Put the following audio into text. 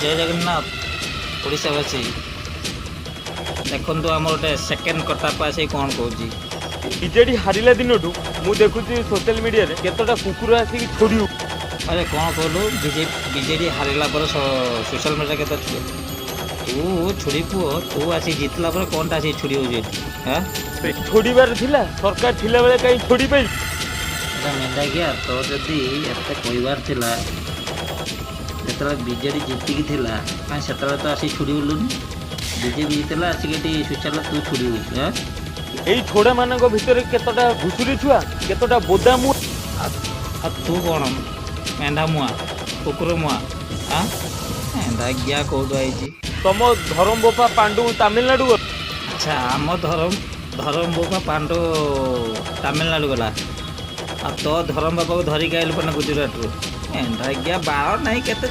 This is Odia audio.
ଜୟ ଜଗନ୍ନାଥ ଓଡ଼ିଶାବାସୀ। ଦେଖନ୍ତୁ, ଆମର ଗୋଟେ ସେକେଣ୍ଡ କଟାପା ଆସି କ'ଣ କହୁଛି। ବିଜେଡି ହାରିଲା ଦିନଠୁ ମୁଁ ଦେଖୁଛି ସୋସିଆଲ ମିଡିଆରେ କେତେଟା କୁକୁର ଆସିକି ଛୋଡ଼ି। ଆରେ, କ'ଣ କହିଲୁ? ବିଜେଡି ହାରିଲା ପରେ ସୋସିଆଲ ମିଡ଼ିଆ କେତେ ଛୁଡ଼ି। ତୁ ଛୁଡ଼ି ପୁଅ, ତୁ ଆସି ଜିତିଲା ପରେ କ'ଣଟା ଆସିକି ଛୁଡ଼ି ହେଉଛି ଏଠି? ହାଁ? ଛୋଡ଼ିବାର ଥିଲା, ସରକାର ଥିଲାବେଳେ କାହିଁ ଛୋଡ଼ି ପାଇଲି? ଏଟା ମେଣ୍ଢାକିଆ, ତୋର ଯଦି ଏତେ କହିବାର ଥିଲା, ଯେତେବେଳେ ବିଜେଡି ଜିତିକି ଥିଲା, କାଇଁ ସେତେବେଳେ ତ ଆସିକି ଛୁଡ଼ି ବୁଲୁନି? ବିଜେପି ଜିତିଲା, ଆସିକି ଏଠି ସୋସିଆଲ ତୁ ଛୁଡ଼ି ହେଉଛୁ? ହାଁ? ଏଇ ଛୋଡ଼ା ମାନଙ୍କ ଭିତରେ କେତେଟା ଘୁଷୁରୀ ଛୁଆ, କେତେଟା ବୋଦା ମୁହଁ। ଆଉ ତୁ କ'ଣ ମେଣ୍ଢା ମୁଆଁ, କୁକୁର ମୁଆଁ? ଆଁ, ମେଣ୍ଢା କିଆ କୋଉଠୁ ଆଇଛି? ତମ ଧରମ ବୋପା ପାଣ୍ଡୁ ତାମିଲନାଡୁ ଗଲା। ଆଚ୍ଛା, ଆମ ଧରମ ବୋପା ପାଣ୍ଡୁ ତାମିଲନାଡୁ ଗଲା, ଆଉ ତୋ ଧରମ ବାପାକୁ ଧରିକି ଆଇଲୁ ମାନେ ଗୁଜୁରାଟରୁ। ମେଣ୍ଢା କିଆ, ବାଳ ନାହିଁ କେତେ।